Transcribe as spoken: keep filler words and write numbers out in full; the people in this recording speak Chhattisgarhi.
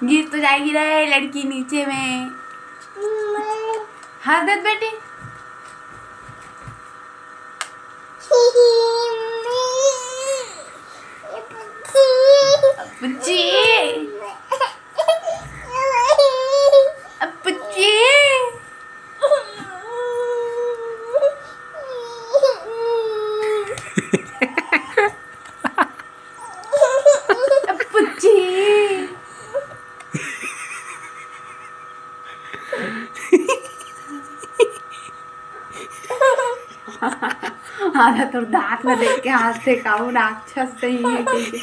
गिर तो जाएगी रे लड़की नीचे में। हंस दे बेटी। बुच्ची। बुच्ची। बुच्ची। हाँ, तोर दांत ला देख के हंसथे, काऊ राक्षस सही है, ठीक है।